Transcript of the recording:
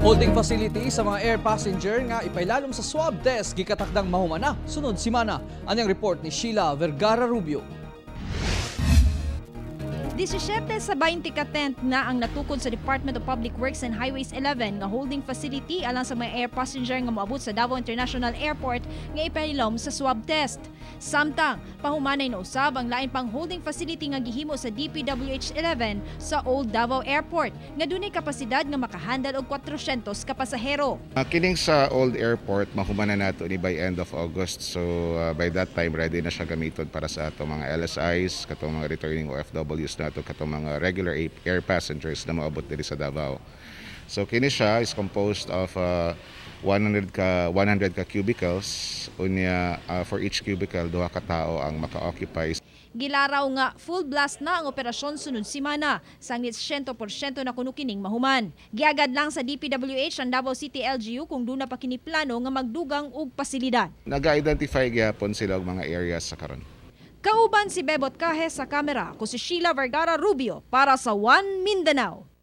Holding facility sa mga air passenger nga ipailalom sa swab test gikatakdang mahumana sunod simana. Anang report ni Sheila Vergara Rubio. 17 sa 20 ka tent na ang natukod sa Department of Public Works and Highways 11 nga holding facility alang sa mga air passenger nga moabot sa Davao International Airport nga ipailom sa swab test. Samtang, pahumanay na usab ang lain pang holding facility nga gihimo sa DPWH 11 sa Old Davao Airport nga dunay kapasidad nga makahandle og 400 ka pasahero. Kining sa Old Airport, mahuman na nato ni by end of August. So by that time, ready na siya gamiton para sa atong mga LSIs, katong mga returning OFWs nato, katong mga regular air passengers na maabot diri sa Davao. So kini siya is composed of 100 ka cubicles, unya for each cubicle, duha ka tawo ang maka-occupy. Gilaraw nga full blast na ang operasyon sunod simana, sangit 100% na kuno kining mahuman. Giagad lang sa DPWH ang Davao City LGU kung duna pa kini plano nga magdugang og pasilidad. Naga-identify gyapon sila og mga areas sa karon. Kauban si Bebot Cajes sa kamera, ako si Sheila Vergara Rubio para sa One Mindanao.